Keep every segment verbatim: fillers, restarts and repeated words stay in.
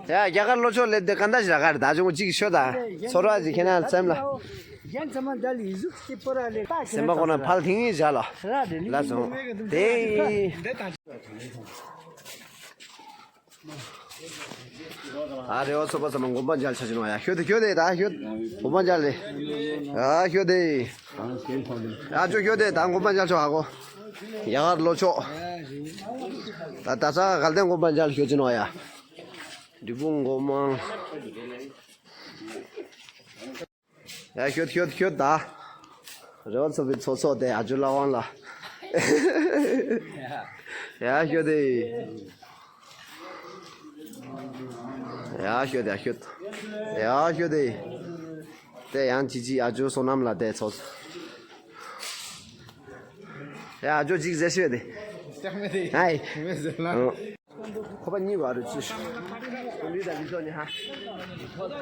ཡ་རྒྱ་གར་ལྷོ་ཕྱོགས་ལས་དེ་ག་འདྲ་ཞིག་ར་གར་ད་ཅུང་གཅིག་ཤོད་ད། ཚོར་བ་ཅིག་ཁྱེད་རང་སེམས་ལ། སེམས་པ་ཁོ་ན་ཕལ་ཐིང་ངེ་བཞག་ལ། ལ་སོང་། དེ། ཨ་རེ་བ་ཚོ་པ་ཚོ་མ་དགོན་པ་མཇལ་ཆ་ཅི་ནོ་ཡ་ཤོད་དེ་ཤོད་དེ་ད་ཤོད། དགོན་པ་མཇལ་ལེ། ཨ་ཤོད་དེ། ཨ་ཅོ་ཤོད་དེ་ད་དགོན་པ་མཇལ་ཆོག་ཧ་གོ། ཡ་གར་ལྷོ་ཕྱོགས། ད་ད་ས་གལ་ཏེ་དགོན་པ་མཇལ་ཤོད་ཅི་ནོ་ཡ། འབྲས་སྤུངས་སྒོ་མང་། ཡ་ཤོད་ཤོད་ཤོད་ད། རེ་བ་ཚོ་པའི་ཚོ་ཚོ་དེ་ཨ་ཇུ་ལ་དབང་ལ། ཡ་ཤོད་དེ། ཡ་ཤོད་དེ་ཡ་ཤོད། ཡ་ཤོད་དེ། དེ་ཡང་ཅི་ཅི་ཨ་ཇུ་བསོད་ནམས་ལ་དེ་ཚོ། ཡ་ཨ་ཇུ་ཅིག་ཟེར་ཤོད་དེ། ཧའི། ཁོ་པ་གཉིས་བར་རུ་ཅི། ལུས་དང་ལུས་ཚོགས་ནི་ཧ། ལུས་ཚོགས་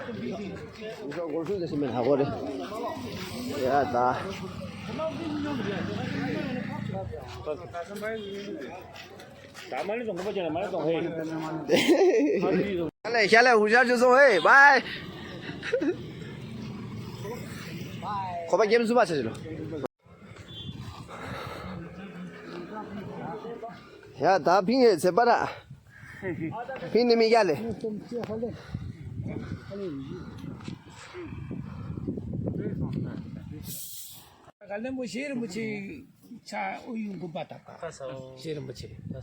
སྒོར་སུན་ཟེར་ཞིག་མེད་ཧ་གོ་རེ། ཡ་ད། ད་མ་ལི་ཙོང་ཁོ་པ་ཅན་ལ་མ་ལི་ཙོང་ཧེ། ཤ་ལས་ཤ་ལས་ཧུ་ཤར་ཅུ་སོང་ཧེ་བའི། ཁོ་པ་ཀེམ་སུ་པ་ཆ་ཅི་ལོ། ཡ་ད་ཕིང་ཡེ་ཚེ་པ་ར། ཕིང་ནི་མི་རྒྱ་ལེ། ག་ལེན་པོ་ཤེས་རིན་པོ་ཆེ་ཆ་ཨུ་ཡུ་དགོན་པ་དག་ག་ཤེས་རིན་པོ་ཆེ། ད་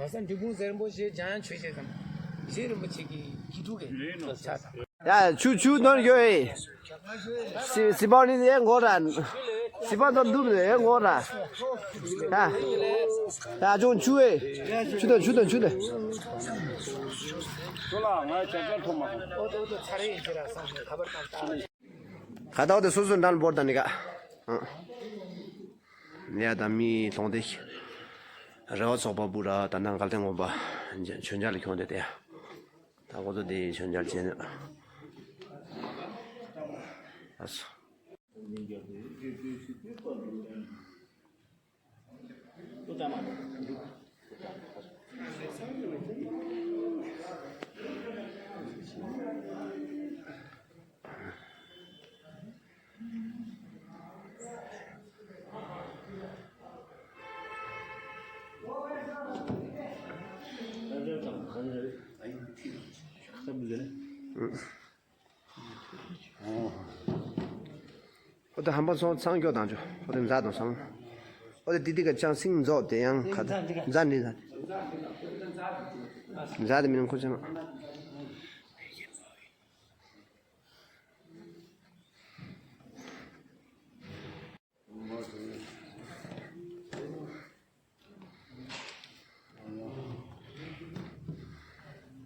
ས་འབྲི་གུང་ཟེར་རིན་པོ་ཆེ་འཇམ་དབྱངས་ཆོས་རྗེ་ཙམ། ཤེས་རིན་པོ་ཆེ་གི་གི་ཕྲུ་གུ་ཆ་དང་། ཡ་ཆུ་ཆུ་ནོར་ཡོད་ཨེ། སི་སི་པའོ་ནི་ཨེ་ངོ་ར། སི་པ་དང་འདུག་ནི་ཨེ་ངོ་ར། ཡ། ཡ་ཅུང་ཆུ་ཨེ། ཆུ་དང་ཆུ་དང་ཆུ་དང་། ཁ་ཏའོ་དེ་སོ་སོ་འདྲ་འབོར་དང་ནི་ག་ཡ་ད་མི་གཏོང་དེ། རེ་བ་ཚོགས་པ་བུ་ར་ད་ནང་གལ་ཏེ་ངོ་པ་མཆོད་མཇལ་ལ་ཁྱོང་དེ་དེ། ད་ཁོ་ཚོ་དེ་མཆོད་མཇལ་བྱས་ནས། ཨ་སོ། ཨོ་ད་ཧམ་པ་སོང་ཚང་སྐྱོ་དང་ཆོ། ཨོ་ད་མཛའ་དང་སང་། ཨོ་ད་དི་དི་ག་ཅང་སིང་མཛོ་དེ་ཡང་ཁ་ད་མཛའ་ནི་ད། མཛའ་དེ་མི་ནང་ཁོ་ཅང་།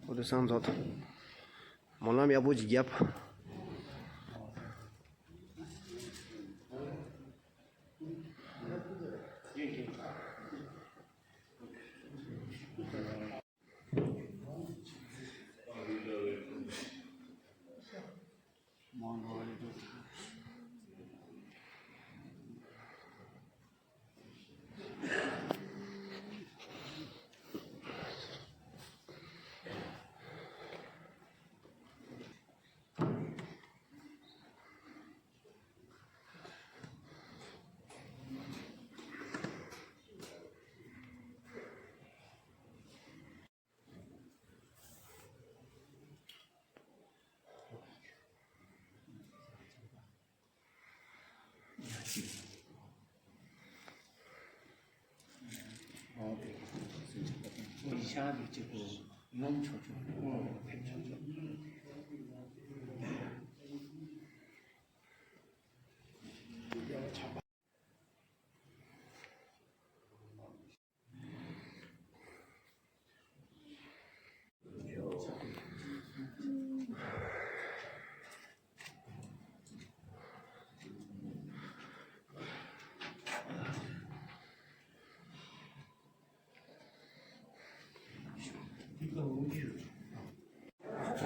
ཨོ་ད་སང་མཛོ་ད། སྨོན་ལམ་ཡག་པོ་ཅིག་བརྒྱབ།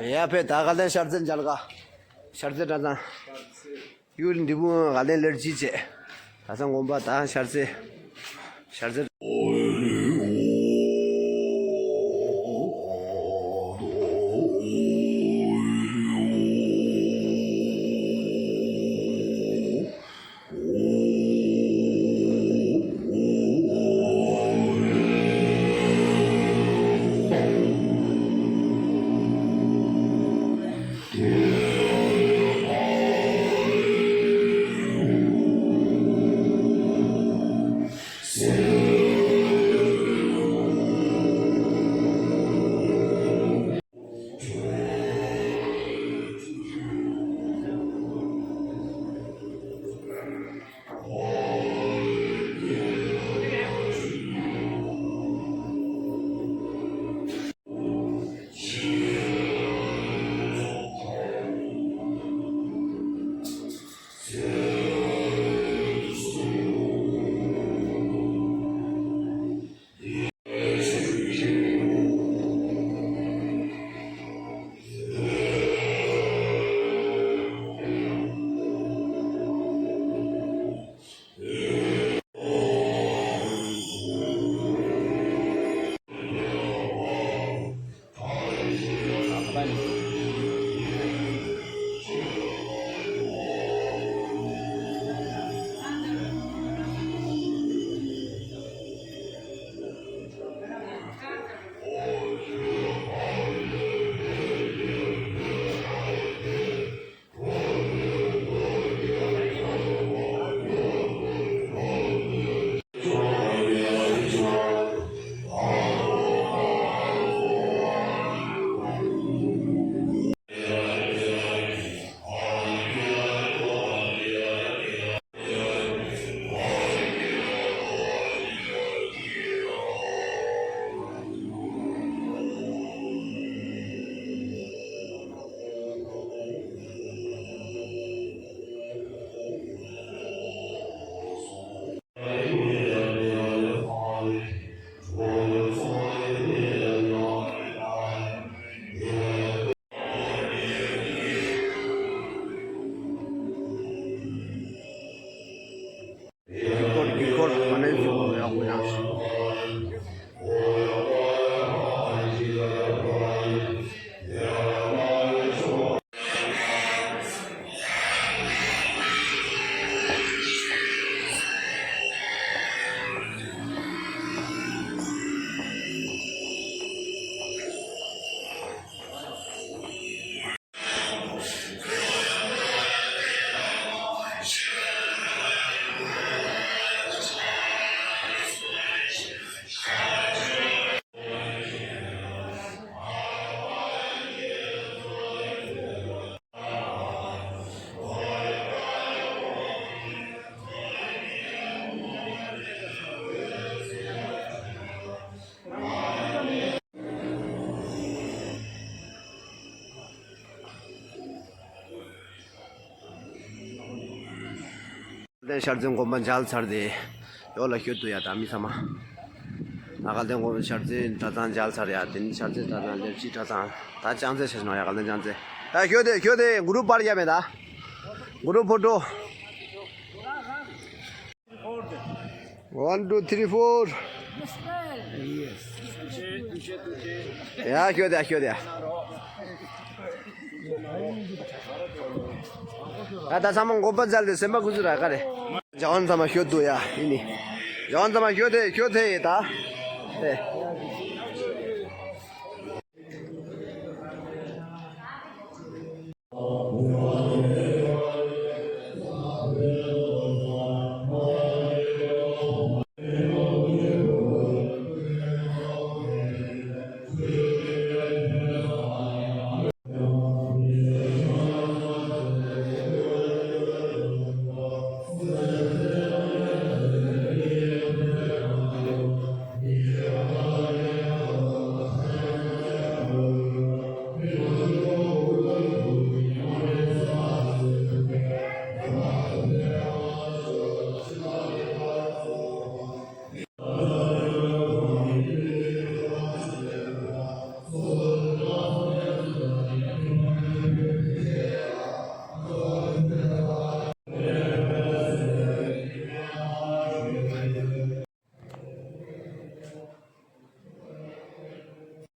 ཡ་ཕེ་ད་ག་ལེ་ཤར་རྩེ་མཇལ་ག་ཤར་རྩེ་གྲྭ་ཚང་། ཡུལ་འདི་བུ་ག་ལེ་ལེར་ཅི་བྱེད། ད་ས་དགོན་པ་ད་ཤར་རྩེ། ཤར་རྩེ། ཡུལ་སྐོར་ཡུལ་སྐོར་མ་ནས་བཟུང་ཡག་པོ་ཡག་ཤོས། དེ་ཤར་རྩེ་དགོན་པ་མཇལ་ཚར་ཏེ། ཡོག་ལ་ཤོད་དུ་ཡ་ད་མི་ཚང་མ། ད་དགའ་ལྡན་དགོན་པ་ཤར་རྩེ་གྲྭ་ཚང་མཇལ་ཚར་ཡ། དེ་ནི་ཤར་རྩེ་གྲྭ་ཚང་ལེབ་ཅི་གྲྭ་ཚང་། ད་ལྕང་རྩེ་ཆ་ནོ་ཡ། དགའ་ལྡན་ལྕང་རྩེ། ད་ཤོད་དེ་ཤོད་དེ་གུ་རུབ་པར་ཡ་མེད་ད། གུ་རུབ་ཕོ་ཊོ། One, two, three, four. ཡ་ཤོད་དེ་ཡ་ཤོད་དེ་ཡ། ད་ད་ཚང་མ་དགོན་པ་མཇལ་ཏེ་སེམས་པ་ཁུ་ཚུར་ར་ག་རེ། ཇ་ཝན་ཚང་མ་ཤོད་དུ་ཡ་ཡིན་ནི། ཇ་ཝན་ཚང་མ་ཤོད་དེ་ཤོད་དེ་ཡི་ད། ཨེ།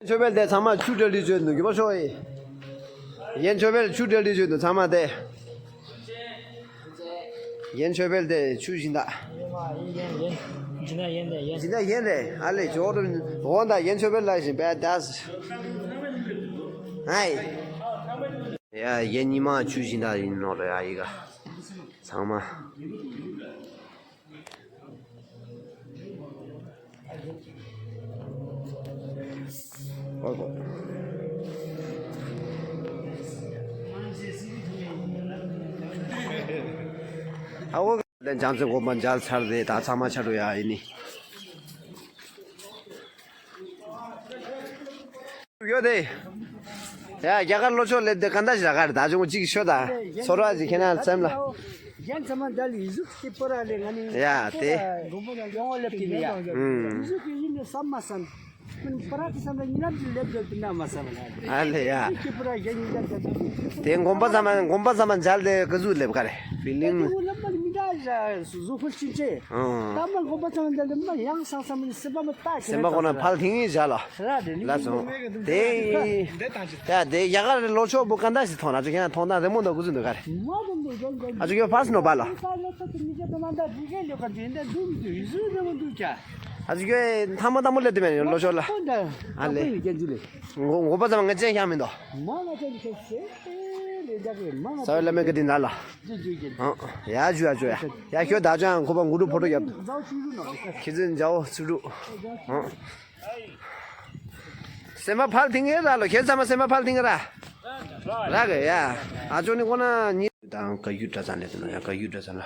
ཆོས་འཕེལ་དེ་ཚང་མ་ཆུ་འདྲ་འདྲ་བྱོས་འདུག་རྒྱུ་མ་ཤོག་ཨེ། ཡན་ཆོས་འཕེལ་ཆུ་འདྲ་འདྲ་བྱོས་འདུག་ཚང་མ་དེ། ཡན་ཆོས་འཕེལ་དེ་ཆུ་བཞིན་དག་ཡན་མ་ཡན་ཡན་ཡན། སྦྱིན་བདག་ཡན་རེད་ཡན། སྦྱིན་བདག་ཡན་རེད། ཨ་ལེ་ཇོ་རུ་འོང་ད་ཡན་ཆོས་འཕེལ་ལ་བཞིན་པས་དག་ཨའི། ཡ་ཡན་ཉི་མ་ཆུ་བཞིན་དག་ཡིན་ནོ་རེད་ཨ་ཡི་ག་ཚང་མ། ཨ་འོ། ལན་བྱང་བཙོན་དགོན་པ་མཇལ་ཚར་རེད་ད་ཚང་མ་ཆ་འགྲོ་ཡ་ཡིན་ནི། ཡོད་དེ། ཡ་རྒྱ་གར་ལྷོ་ཕྱོགས་སླེབས་དེ་ག་འདྲ་ཞིག་རག་ག་རེད་ད་ཅུང་གཅིག་ཤོད་ད། ཚོར་བ་ཞིག་ཁྱེད་རང་སེམས་ལ། རྒྱན་ཚང་མ་འདྲ་ལི་གཟུགས་ཀྱི་པོ་ར་ལས་ང་ནི། ཡ་དེ། མགོན་པོ་ལ་ཡོང་བ་སླེབས་ཀྱི་ནི་ཡ། ཨུམ། གཟུགས་ཀྱི་ཡིན་ནི་བསམ་མ་བསམ། མིན་པ་ར་དེ་བསམ་ལ་ཉིན་རབས་ཀྱི་སླེབས་དགོས་དེ་འདྲ་མ་བསམ་ལ། ཨ་ལེ་ཡ། གཟུགས་ཀྱི་པོ་ར་རྒྱན་ཉིན་འདྲ་འདྲ་འདྲ། དེ་མགོན་པོ་ཚང་མ་མགོན་པོ་ཚང་མ་མཇལ་དེ་ག་ཟུག་སླེབས་ག་རེད་ཕི་ལིང་། ལམ་པ་ནི་མི་འདྲ་ གཟུགས་པོ་ཅི་ཅེ། ཨང་། ད་མ་གོམ་པ་ཚང་འདི་ལ་མ་ཡང་སང་སང་མི་སེམས་པ་མ་ལྟ་ཞེ་སེམས་པ་ཁོ་ན་ཕལ་ཐིང་ཡིན་བཞག་ལ། ར་རེད་ནི་ལ་སོང་། དེ་ཡ་དེ་ཡ་ག་རེ་ལོ་ཆོག་པོ་ག་འདྲ་ཞིག་མཐོང་ན་ཅིག་ཡང་མཐོང་ན་རི་མོ་འདྲ་དགོས་ཚུལ་འདུག་ག་རེ། མ་དང་འདུག་ག་འདུག་ཨ་ཅིག་ཡོད་ཕ་སི་ནོ་བ་ལ། ས་ལ་ཚ་དེ་མི་ཅེ་དང་མ་འདྲ་འདི་གས་ལེ་ག་འདི་འདྲ་འདུག་མི་འདུག་ཡིད་བཟོས་རི་མོ་འདུག་ཀྱ། ཨ་ཅིག་ཡོད་ཐ་མ་ཐ་མ་སླེབས་དུས་མེད་ལོ་ཆོག་ལ། ཨ་ལེ། ངོ་པ་ཙམ་ང་ཅན་ཤ་མི་འདུག་མ་ང་ཅན་ཤ་ཤེ་ལེ་འདྲ་གི་མ་ང་ས་བའི་བླ་མའི་ཀ་དེ་ན་ལ། ཡ་ཇུ་ཡ་ཇུ་ཡ། ཡ་ཁྱོད་ད་ཅང་ཁོ་པ་ངུ་རུ་ཕོ་ཊོ་ཡབ། ཁྱེད་ཚོའི་འཇའ་བོ་ཚུ་རུ། སེམས་པ་ཕལ་ཐིང་ངེ་ར་ལོ་ཁྱེད་ཚང་མ་སེམས་པ་ཕལ་ཐིང་ངེ་ར། ར་གི་ཡ། ཨ་ཅོ་ནི་ཁོ་ན་ཉི། དང་ཀ་ཡུ་དྲ་ཚང་ལེ་དུ་ན་ཡ་ཀ་ཡུ་དྲ་ཚང་ལ།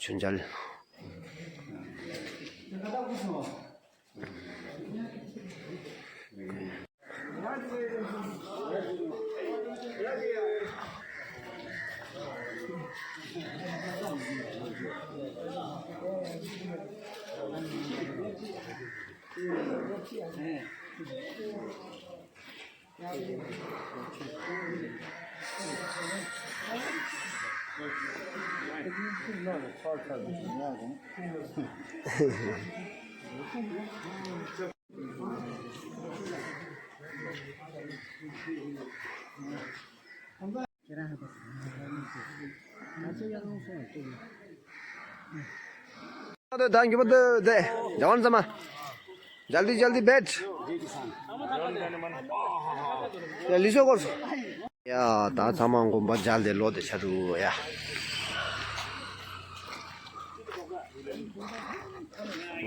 ཆུན་འཇལ། ད་འགྱུར་བ་འདི་འདི་འཇའ་ཝན་ཚང་མ། ཇལ་དི་ཇལ་དི་བེད། ཡ་ལི་ཤོ་སྐོར། ཡ་ད་ཚང་མ་དགོན་པ་མཇལ་ཏེ་ལོག་སྟེ་ཆ་རུ་ཡ།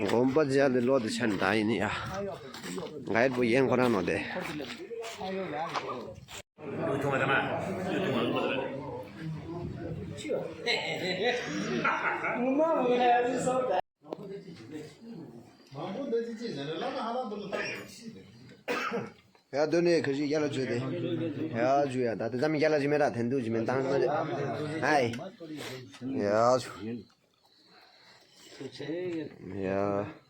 དགོན་པ་མཇལ་ཏེ་ལོག་སྟེ་ཆ་ནི་ད་ཡིན་ཡ། ག་ཡེར་པོ་ཡན་ཁོ་རང་ནོ་དེ། ཡ་དོ་ནས་ཁ་ཤས་ཡ་ལ་བརྗོད་དེ། ཡ་བརྗོད་ཡ་ད་དེ་ཙམ་ཡ་ལ་བརྗོད་མེད་ར་དེ་འདུག་བརྗོད་མེད་བཏང་ན་རེད། ཧའི། ཡ་བརྗོད། ཡ།